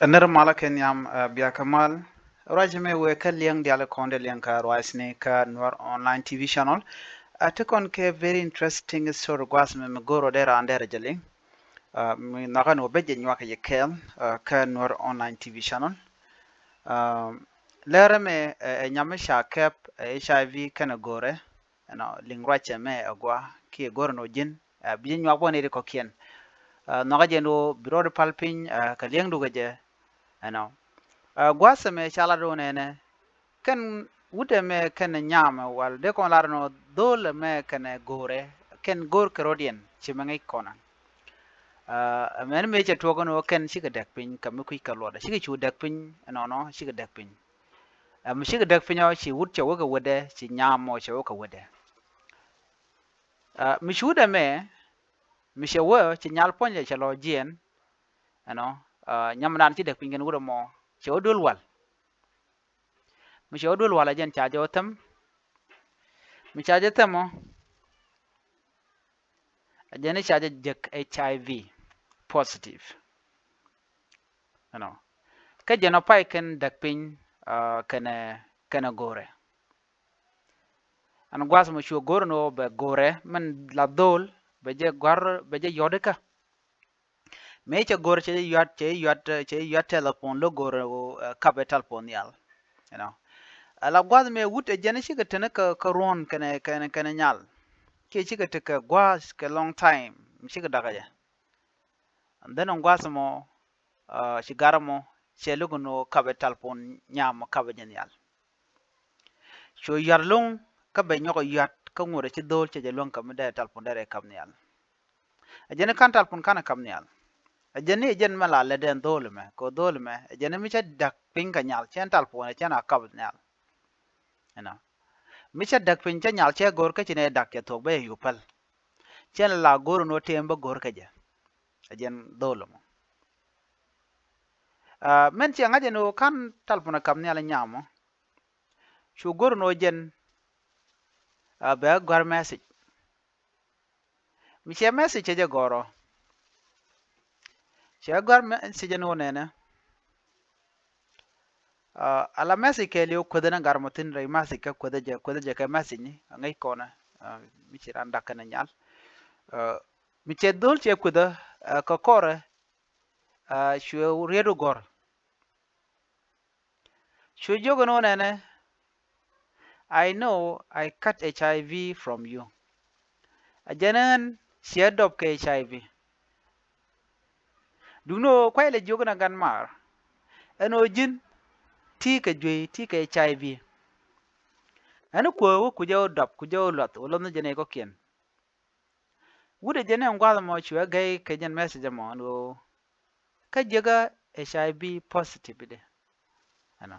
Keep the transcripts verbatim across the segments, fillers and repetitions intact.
Ɛ nɛr malä kɛ nhiam, ɛ, bia kɛ mal. Ruac mɛ wëë kä liɛŋ diaal kɔn dee liɛŋ kä ruacni kä Nuer Online T V channel. Ɛ, ti kɔn kɛ very interesting story gua̱a̱th mɛ mi go̱r ɔ dee raan dee rɛ jɛ liŋ. Ɛ, mi nhɔkä ni wä bɛ jɛ nyuak kɛ jɛ kɛɛl, ɛ, kä Nuer Online T V channel. Ɛ, lɛrɛ mɛ, ɛ, ɛ nyam mi ca kɛp, ɛ, H I V kɛnɛ go̱rɛ. Ɛnɔ, liŋ ruacɛ mɛ ɛ gua kiɛ go̱r ɛn ɔ ji̱n, ɛ, bi ji̱ nyuak bä nɛy ti kɔ̱kiɛn. Ɛ, nhɔkä jɛ ɛn ɣöö bi rɔɔd pal piny, ɛ, kɛ liɛŋdu kɛ jɛ. Ɛnɔ. Ɛ, gua̱a̱th ɛmɛ ca lat ɣöö nɛnɛ kɛn wut ɛmɛ kɛnɛ nyamɛ wal dee kɔn lar ɛn ɣöö dho̱o̱l ɛmɛ kɛnɛ go̱rɛ, kɛn go̱r kɛ rɔ̱diɛn ci mɛ ŋäc kɔn ɛ. Ɛ, ɛmɛn mëë cɛ tuɔɔk ɛn ɣöö kɛn cikɛ däk piny kɛ mi kui̱c kɛ luɔtdɛ, cikɛ cu däk piny ɛnɔnɔ, cikɛ däk piny. Ɛ, mi cikɛ däk piny ɔ ci wut cɛ wä kɛ wetdɛ, ci nyam mɔ cɛ wä kɛ wetdɛ. Ɛ, mi ci wut ɛmɛ, mi cɛ wä ci nyal puɔ̱nydɛ cɛ lɔ jiɛɛn. Ɛnɔ, ɛ, nyam dan ci däk piny kɛn wut ɛmɔ cɛ wä duel wal. Mi cɛ wä duel wal ɛ jɛn ca jɛ wä thäm. Mi ca jɛ thäm ɔ, ɛ jɛn i̱ ca jɛ jek H I V positive. Ɛnɔ. Kä jɛn ɔ pay kɛn däk piny, ɛ, kɛnɛ, kɛnɛ go̱rɛ. Ɛn gua̱a̱th mɔ cu go̱r ɛn ɣöö bɛ go̱rɛ min la dho̱o̱l bɛ jɛ gɔ̱a̱r bɛ jɛ yɔ̱t ikä. Mëë cɛ go̱r cɛ yuat, cɛ yuat, cɛ yuat telephone lo go̱r, ɛ, kapɛ telephone nhial. You know. Ala gua̱th mëë wut ɛ jɛn cikɛ teni kɛ, kɛ ruɔ̱n kɛnɛ, kɛnɛ, kɛnɛ nyal. Kiɛ cikɛ tekɛ gua̱a̱th kɛ long time, cikɛ dakä jɛ. And then ɛn gua̱th mɔ, ɛ, ci garɛ mɔ, cɛ lo̱k ɛn ɣöö kapɛ telephone nyam mɔ kapɛ jɛ nhial. Cu yuat lo̱ŋ kä bɛ nyɔk yuat kä ŋuɔ̱t ci dho̱o̱l cɛ jɛ luäŋ kä mi dee telephone dee rɛ kap nhial. Ɛ jɛn i̱ ka̱n telephone ka̱n ɛ kap nhial. Ɛ jɛn i̱ ɛ jɛn mɛ la lɛ dɛn dho̱o̱l mɛ kɛ dho̱o̱l mɛ ɛ jɛn i̱ mi cɛ da̱k piny kɛ nyal cɛn telephone ɛ cɛn a kap nhial. You know. Mi cɛ da̱k piny cɛ nyal cɛ go̱r kä ci nɛ da̱k cɛ thuɔ̱k bɛ yɛ yup päl. Cɛn la go̱r ni wä tëëm bä go̱r kä jɛ. Ɛ jɛn dho̱o̱l mɔ. Ɛ, mɛn ciɛ ŋa̱c ɛn ɣöö ka̱n telephone ɛ kap nhial inyam mɔ. Cu go̱r ni wä jɛn, ɛ, bɛ gua̱r message. Mi cɛ message cɛ jɛ gɔ̱rɔ. Cɛ gua̱r message ɛn ɣöö nɛnɛ. Ɛ, ala message kɛɛliw kuethɛ ni gar mɔ thi̱n rɛy message kɛ kuethɛ jɛ, kuethɛ jɛ kɛ message ni a ŋäc kɔnɛ, ɛ, mi ci ran da̱k kɛnɛ nyal. Ɛ, mi cɛ dho̱l cɛ kuethɛ, ɛ, kɛ kɔrɛ, ɛ, cuɛ riet wä gɔ̱r. Cu jiök ɛn ɣöö nɛnɛ, I know I cut H I V from you. Ɛ jɛn ɛn ciɛ dɔp kɛ H I V. Duŋni ɣöö kuay lɛ jiök ɛn ɛ gan maar ɛn ɣöö ji̱n ti kɛ juey ti kɛ H I V. Ɛn kuäär wä kucä wä dɔp kucä wä luath wä luɔth ni jɛn ɛ kɔ̱kiɛn. Wut ɛ jɛn ɛ gua̱th ɛmɔ cuɛ gɛy kɛ jɛn message ɛmɔ ɛn ɣöö kä jiäkä H I V positive idɛ. Ɛnɔ.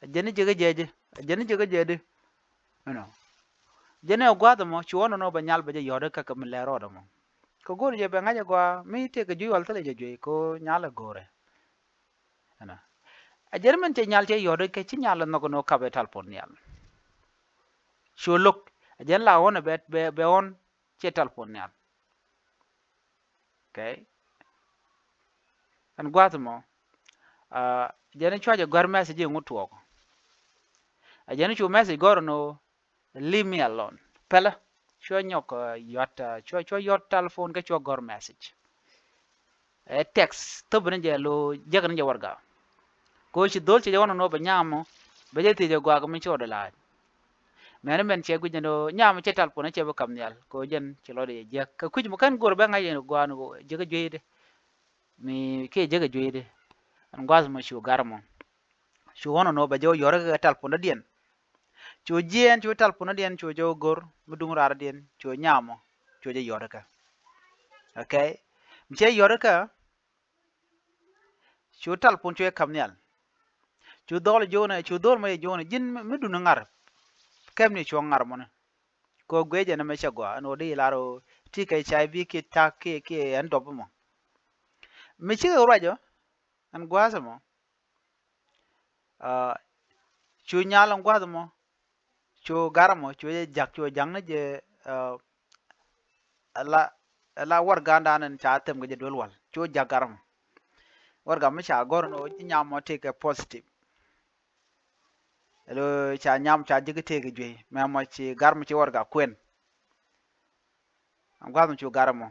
Ɛ jɛn i̱ jiäkä jɛɛdi, ɛ jɛn i̱ jiäkä jɛɛdi. Ɛnɔ. Jɛn ɛ gua̱th ɛmɔ cu ɣɔn ɛnɔ bɛ nyal bɛ jɛ yɔ̱t ikä kɛ mi lɛr rɔɔdɛ mɔ. Kɛ go̱o̱r jɛ bɛ ŋa̱c ɛ gɔaa mi tëëkɛ juey wal thilɛ jɛ juey kɛ ɣöö nyal ɛ go̱o̱rɛ. Ɛnɔ. Ɛ jɛn min cɛ nyal cɛ yɔ̱t ikä ci nyal ɛ nhɔk ɛn ɣöö kapɛ telephone nhial. Cu lo̱k ɛ jɛn la ɣɔn ɛ bɛ, bɛ, bɛ ɣɔn cɛ telephone nhial. Okay. Ɛn gua̱th mɔ, ɛ jɛn cuac ɛ gua̱r message iŋu tuɔɔk. Ɛ jɛn cu message gɔ̱r ɛn ɣöö leave me alone. Pɛlɛ. Cuɛ nyɔk, ɛ, yuat, ɛ, cuɛ, cuɛ yuat telephone kä cuɛ gɔ̱r message. Ɛ text thop ni jɛ lo jiäk ni jɛ warɛga. Ko ci dho̱l ci jɛ wä nɔ nɔ bɛ nyam mɔ bɛ jɛ thiec jɛ gɔaa kɛ mi ci rɔɔdɛ la̱a̱c. Mɛn mɛn cɛ guic jɛ nɔ nyam cɛ telephone cɛ bi kap nhial ko jɛn ci lɔcdɛ jɛ jiäk kɛ kui̱c mɔ kɛn go̱r bɛ ŋa̱c jɛ nɔ gɔaa ni jiäk jueydi. Mi kiɛ jiäk jueydi. Ɛn gua̱th mɔ cu gar mɔ. Cu wä nɔ nɔ bɛ jɛ wä yɔrɛ kɛ telephone dɔ̱diɛn. Cu jiɛɛn cu telephone diɛn cu jɛ wä go̱r mi duŋ raar diɛn cu nyamɔ cu jɛ yɔt kä. Okay. Mi cɛ yɔt kä cu telephone cu jɛ käp nhial. Cu dhɔl jo̱o̱nɛ cu dhɔl mɔ jɛ jo̱o̱nɛ ji̱n mi duŋ ŋa̱r. Kɛp ni cu ŋa̱r mɔni. Kɛ guiɛ jɛ ni mɛ cɛ gɔaa ɛn ɣöö di lar ɣöö ti kɛ H I V kiɛ tak kiɛ kiɛ ɛn dɔp mɔ. Mi cikɛ ruacɔ ɛn gua̱a̱th mɔ. Cu nyal in gua̱th mɔ cu gar mɔ cu jɛ jak cu jak ni jɛ. Ala, ala warɛgandan in ca thɛm kɛ jɛ duel wal cu jak gar mɔ. Warɛga mi ca gɔ̱r ni ɣöö ci nyam mɔ tëëkɛ positive. Ɛ lo̱ ca nyam ca ji̱ ki tëëkɛ juey mɛ mɔ ci gar mi ci warɛga kuɛn. Ɛn gua̱th mi cu gar ɛmɔ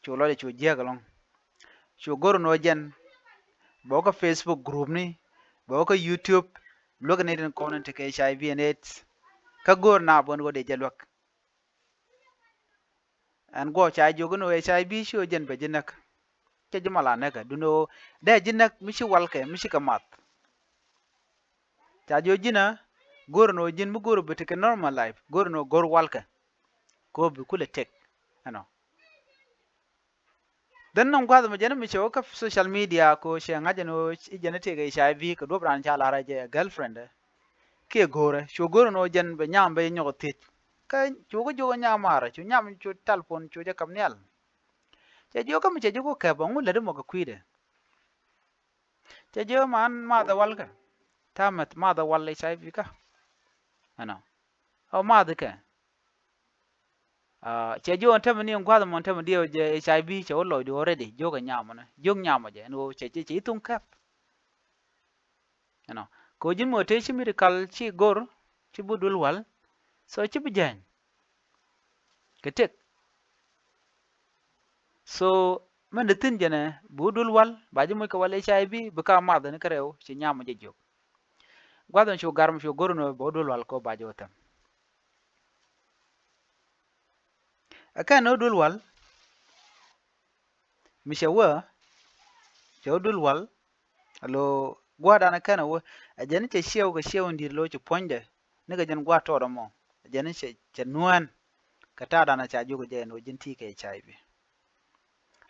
cu lɔcdɛ cu jiääk ɛlɔ̱ŋ. Cu go̱r ni ɣöö jɛn bɛ wä kä Facebook group ni, bɛ wä kä YouTube, luäk ni tin kɔn in ti kɛ H I V and AIDS. Kä go̱r na bä ni ɣöö dee jɛ luäk. Ɛn guɔ ca jiök ni ɣöö H I V ci ɣöö jɛn bɛ ji̱ näk. Cɛ ji̱ ma la näk ɛ duni ɣöö dee ji̱ näk mi ci walkɛ mi ci kɛ math. Ca jiök ji̱n ɛ go̱r ni ɣöö ji̱n mi go̱r bi ti kɛ normal life, go̱r ni ɣöö go̱r walkɛ. Kɛ ɣöö bi kulɛ tëk ɛnɔ. Then nɔŋ gua̱th mɛ jɛn mi cɛ wä kä social media kɛ ɣöö cɛ ŋa̱c ɛn ɣöö i̱ jɛn i̱ tëëkɛ H I V kɛ duɔ̱p raan ca lar ɛ jɛ girlfriend ɛ. Kiɛ go̱rɛ cu go̱r ɛn ɣöö jɛn bɛ nyam bɛ nyɔk thiec. Kä cu kä jiök ɛ nyam maarɛ cu nyam cu telephone cu jɛ käp nhial. Cɛ jiök kä mi cɛ jiök kä kɛp ɛŋu lätdä mɔ kɛ kui̱dɛ. Cɛ jiök man mathɛ wal kä. Ta̱a̱ mɛth mathɛ wal H I V kä. Ɛnɔ ɔ math kɛ. Cɛ jiök ɛn tämɛ ni ɛn gua̱th ɛmɔ ɛn tämɛ diɛw jɛ H I V cɛ wä lɔcdu already jiök ɛ nyamɔ nɛ jiök nyamɔ jɛ ɛn ɣöö cɛ cɛ cɛ i̱ thuŋ kɛp. Ɛnɔ kɛ ɣöö ji̱n mɔ tëë ci medical ci go̱r ci bi duël wal. So ci bi jääny kɛ tëk. So mɛn di thi̱n jɛnɛ bi wä duël wal ba ji̱ moc kɛ wal H I V bi ka math ni kärɛw ci nyamɔ jɛ jiök. Gua̱th ɛn cu gar mɔ cu go̱r ni bɛ wä duël wal kɛ ɣöö ba ji̱ wä thɛm. Ɛ kɛn ni wä duël wal mi cɛ wä cɛ wä duël wal. Alo gua̱a̱r dan ɛ kɛn ɛ wä ɛ jɛn cɛ ciɛw kɛ ciɛw in di̱t lo ci puɔ̱nydɛ. Ni kɛ jɛn gua̱a̱r tɔɔt ɛmɔ ɛ jɛn cɛ cɛ nuään. Kɛ ta̱a̱ dan ɛ ca jiök ɛ jɛ ɛn ɣöö ji̱n ti kɛ H I V.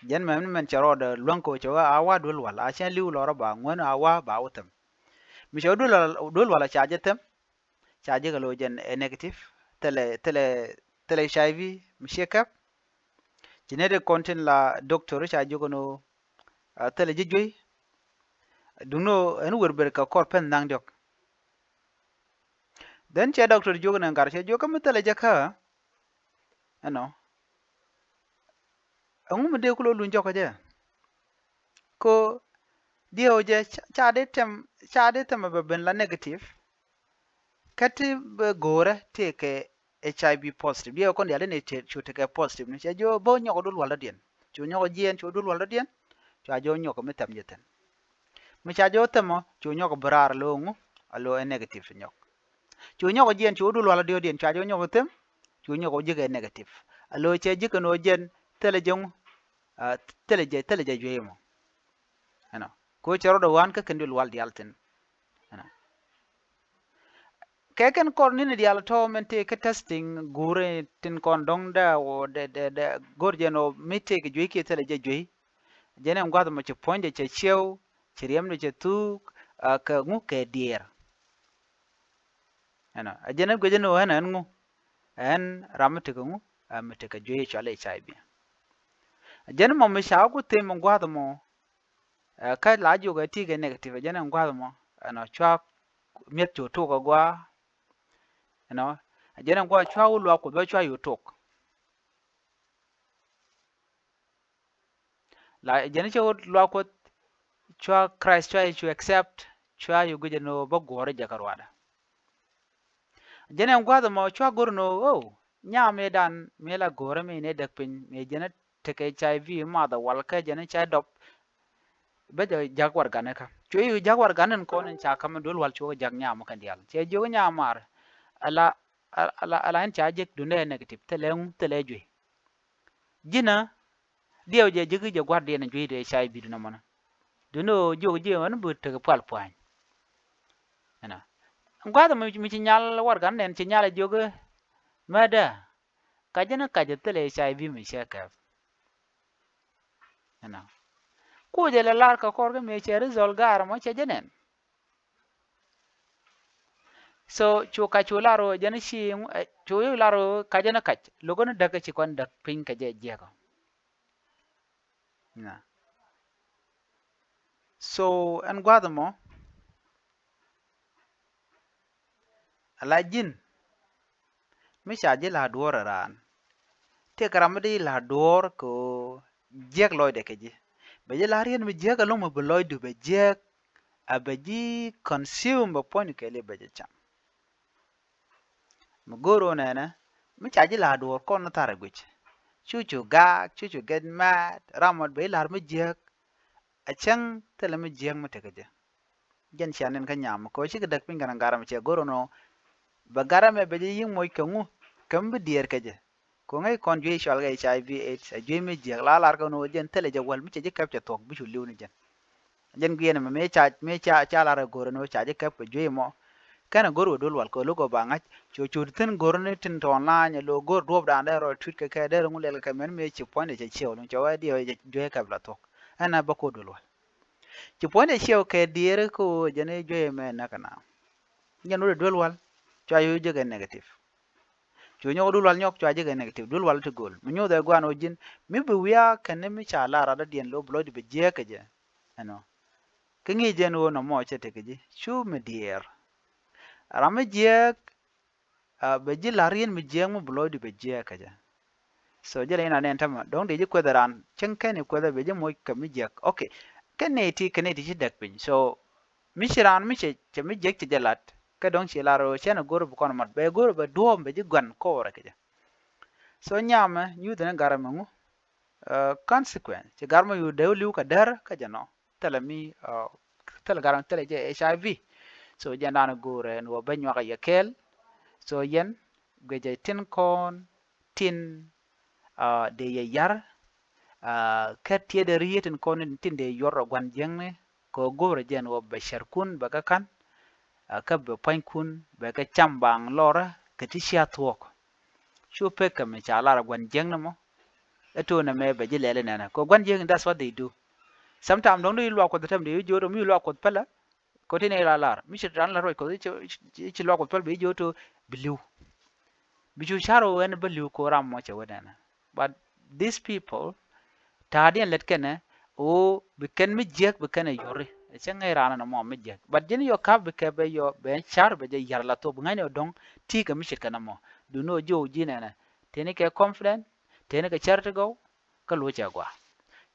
Jɛn mɛm ni mɛn cɛ rɔɔdɛ luäŋ kɛ ɣöö cɛ wä a wa duël wal a cɛ li̱w lɔrä ba ŋuän a wa ba wä thɛm. Mi cɛ wä duël wal duël wal a ca jɛ thɛm. Ca jek a lo̱ jɛn ɛ negative. Thilɛ thilɛ thilɛ H I V mi ciɛ kɛp. Ci nɛy ti kɔn tin la doctor ca jiök ɛn ɣöö thilɛ ji̱ juey. Duŋni ɣöö ɛn wër ber kɛ kɔr pɛn naŋ diɔ̱k. Then cɛ doctor jiök ɛn ɛ ŋa̱r cɛ jiök kä mi thilɛ jɛ kä. Ɛnɔ ɛŋu mi dee ku lo̱ luny jɔkä jɛ. Ko diɛw jɛ ca dee tɛm ca dee tɛm bɛ ben la negative. Kä ti bɛ go̱o̱rɛ tëëkɛ H I V positive diɛw kɔn diaal in cu tekɛ positive ni cɛ jiɔ bä nyɔk duël wal dɔ̱diɛn. Cu nyɔk jiɛn cu duël wal dɔ̱diɛn. Cua jiɔ nyɔk mi thɛm jɛ thi̱n. Mi ca jiɔ thɛmɔ cu nyɔk bi raar a lo̱o̱ŋu a lo̱o̱ ɛ negative nyɔk. Cu nyɔk jiɛn cu duël wal dɔ̱diɛn cua jiɔ nyɔk thɛm. Cu nyɔk ji̱ kɛ negative a lo̱o̱ cɛ ji̱ kɛ no̱o̱ jiɛn thilɛ jɛ ŋu. Thilɛ jɛ thilɛ jɛ juey mɔ. Ɛnɔ ko cɛ rɔɔdɛ wan kä kɛn duël wal diaal thi̱n. Ɛnɔ kɛ kɛn kɔr ni̱n diaal tɔ̱ mɛn tëë kä testing guuri tin kɔn dɔ̱ŋ dɛ wä dɛ dɛ dɛ go̱r jɛn ɔ mi tëë kɛ juey kiɛ thilɛ jɛ juey. Jɛn ɛn gua̱th mɔ cɛ puɔ̱nydɛ cɛ ciɛw cɛ riɛmdɛ cɛ thuuk. Kɛ ŋu kɛ diɛɛr. Ɛnɔ ɛ jɛn ɛ guic ɛn ɣöö ɛn ɛn ŋu ɛn ram mi tekɛ ŋu ɛ mi tekɛ juey cɔal H I V. Ɛ jɛn mɔ mi ca wä ku them ɛn gua̱th mɔ. Ɛ kä la jiök ɛ ti kɛ negative ɛ jɛn ɛn gua̱th mɔ ɛnɔ cua mi̱eth cu tok ɛ gua̱a̱. Ɛnɔ ɛ jɛn ɛn gua̱a̱ cua wä luaak kuoth bä cua yo̱o̱ tok. La jɛn cɛ wä luaak kuoth cua Christ cua Yecu accept cua yo̱o̱ guic ɛn ɣöö bä guɔ̱ɔ̱rä jɛ kɛ ruaadä. Jɛn ɛn gua̱a̱th ɛmɔ cua go̱r ɛn ɣöö ɣöö nyam mëëdan mëë la go̱o̱rä mi ni däk piny mëë jɛn tekɛ H I V math ɛ wal kä jɛn cɛ dɔp. Bä jɛ jak warɛgani kä cuɛ yi jak warɛgani in kɔn in ca ka̱m in duel wal cuɔ kɛ jak nyam kɛn diaal cɛ jiök nyam mar. Ala ala ala in ca jek dundɛ negative thilɛ ŋu thilɛ juey. Ji̱nä diɛw jɛ ji̱ ki jɛ gua̱r diɛn juey dee ca i̱ bi̱i̱du nɔmɔnä. Duundɛ ɣöö jiök ji̱ ɣän bi tek pual pua̱ny. Ɛnɔ gua̱th mi ci nyal warɛgan nɛn ci nyal jiök. Mɛtdä kac jɛn kac thilɛ ca i̱ bi̱i̱ mi cɛ kɛp. Ɛnɔ kucɛ lɛ lar kɛ kɔr kä mëë cɛ result gaar mɔ cɛ jɛ nɛn. So cu kac cu lar ɣöö jɛn ci cu lar ɣöö kac jɛn kac lo̱k ni däk ci kɔn däk piny kɛ jɛ jiɛkɔ. So ɛn gua̱th mɔ ala ji̱n mi ca ji̱ la duɔ̱ɔ̱r ɛ raan. Tëëkɛ ram mi dee ji̱ la duɔ̱ɔ̱r kɛ ɣöö jiäk lɔcdɛ kɛ ji̱. Bɛ ji̱ la̱r yɛn mi jiääk ɛlɔ̱ŋ mi bi lɔcdu bɛ jiääk. A bɛ ji̱ consume bɛ puɔ̱ny kɛɛli bɛ ji̱ cam. Mi go̱o̱r ɣöö nɛnɛ mi ca ji̱ la̱r duɔ̱ɔ̱r kɔn ni thar ɛ guic. Cu cu gaak, cu cu get mad, ram mɔt bɛ ji̱ la̱r mi jiääk. A cäŋ thilɛ mi jiääk mi tekɛ jɛ. Jɛn cia nɛn kä nyam kɛ ɣöö cikɛ däk piny kɛn gat ram cɛ go̱r ɛn ɣöö bɛ gat ram ɛ bɛ jɛ yi̱k moc kɛ ŋu, kɛ mi bi diɛɛr kɛ jɛ. Kɛ ɣöö ŋäc kɔn juey cɔal kɛ H I V AIDS, a juey mi jiääk la lar kɛ ɛn ɣöö jɛn thilɛ jɛ wäl mi cɛ ji̱ käp cɛ thuɔ̱k bi cu li̱w ni jɛn. Jɛn guiɛn ɛmɛ mëë ca, mëë ca, ca lar ɛ go̱r ɛn ɣöö ca ji̱ käp kɛ juey mɔ. Kɛn ɛ go̱r wä duel wal kɛ ɣöö lo̱k ɣöö ba ŋa̱c cu cu thi̱n go̱r ni tin tɔ̱ɔ̱n la̱a̱ny ɛ lo̱k go̱r duɔ̱ɔ̱pdan dee rɔ tui̱t kɛ kɛ dee rɔ ŋu lɛl kɛ kɛ mɛn mëë ci puɔ̱nydɛ cɛ ciɛw ni cɛ wä diɛw jɛ juey käp la thuɔ̱k. Ɛn ɛ bä ko̱r duel wal. Ci puɔ̱nydɛ ciɛw kɛ diëër kä ɣöö jɛn i̱ juey mɛ näk ɛna. Jɛn wä duel wal cua yio̱w jek ɛ negative. Cu nyɔk duel wal nyɔk cua jek ɛ negative, duel wal ti go̱o̱l mi nyoth ɛ guan ɣöö ji̱n mi bi wiaa kɛn ni mi ca lar rat dɔ̱diɛn lo̱ bi lɔcdu bɛ jiääk kɛ jɛ. Ɛnɔ kä ŋi̱i̱c jɛn ɣöö nɔmɔ cɛ tekɛ ji̱ cu mi diëër. Ram mi jiääk, a, bɛ ji̱ la̱r yɛn mi jiääk mi bi lɔcdu bɛ jiääk kä jɛ. So jɛ lɛ in a nɛn tämɛ dɔ̱ŋ dee ji̱ kueth ɛ raan cäŋ kɛn i̱ kueth ɛ bɛ ji̱ moc kɛ mi jiääk. Ok. Kɛn nɛy ti, kɛn nɛy ti ci däk piny. So mi ci raan mi cɛ, cɛ mi jiääk cɛ jɛ lat kä dɔ̱ŋ ci lar ɣöö cɛn ɛ go̱r bi kɔn mat bɛ go̱r bɛ duɔ̱ɔ̱m bɛ ji̱ gua̱n kɔɔrɛ kä jɛ. So nyamɛ nyuuth ni gat ram ɛŋu? Ɛ, consequence ci gat ram ɛ yu dee li̱w kɛ däär kä jɛ nɔ. Thilɛ mi, ɛ, thilɛ gat ram thilɛ jɛ H I V. So jɛn da̱a̱n go̱o̱rɛ ni wä ben nyuak a yɛ kɛɛl. So yɛn guic jɛ tin kɔn tin, ɛ, dee yɛ yar, ɛ, kä tiɛɛdɛ riet tin kɔn tin dee yuɔr rɔ gua̱n jiäkni kɛ go̱o̱rɛ jɛn wä bɛ cärkun bɛ kä ka̱n, ɛ, kä bɛ pua̱nykun bɛ kä cam baŋ lɔrä kɛ ti cia thuɔ̱k. Cu pek kɛ mi ca lar a gua̱n jiäkni mɔ. Ɛ to̱o̱nɛ mɛ bɛ ji̱ lɛl inɛnɛ kɛ gua̱n jiäkni, that's what they do. Sometimes dɔ̱ŋ di luak kuɔth tɛm di ji̱ jo̱o̱t mi luak kuɔth pälä. Kɛ ti nɛ la lar mi ci ran la ruac kuɔth i̱ ci luak kuɔth päl bi ji̱ jo̱o̱t bi li̱w. Bi cu car wä ɛn bä li̱w kɛ ram mɔ cɛ wä nɛnɛ. But these people ta̱a̱diɛn lät kɛnɛ ɣöö bi kɛn mi jiäk bi kɛn ɛ yori. Ɛ cä ŋäc raan ɛn ɛmɔ mi jiäk. But ji̱n yɔ ka̱p bi kɛp bɛ yɔ bɛ car bɛ jɛ ya̱r la thok bi ŋa̱cni ɔ dɔ̱ŋ ti kɛ mi ce̱tkɛ nɛmɔ. Duŋni ɔ ji̱ ɣöö ji̱ nɛnɛ teni kɛ confident, teni kɛ cär ti gɔw. Kä lo̱cɛ gɔaa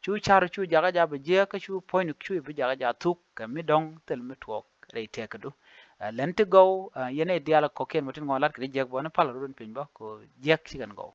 cu car cu jakä ja bi jiäk kä cu puɔ̱ny cu bi jakä ja thuk kɛ mi dɔ̱ŋ thil mi tuɔɔk rɛy tëkädu. Ɛ, lɛn ti gɔw, ɛ, yɛn i̱ diaal kɔ̱kiɛn mi tin ŋɔn lat kɛ ti jiäk bä ni pal run piny bä kɛ jiäk ci kɛn gɔw.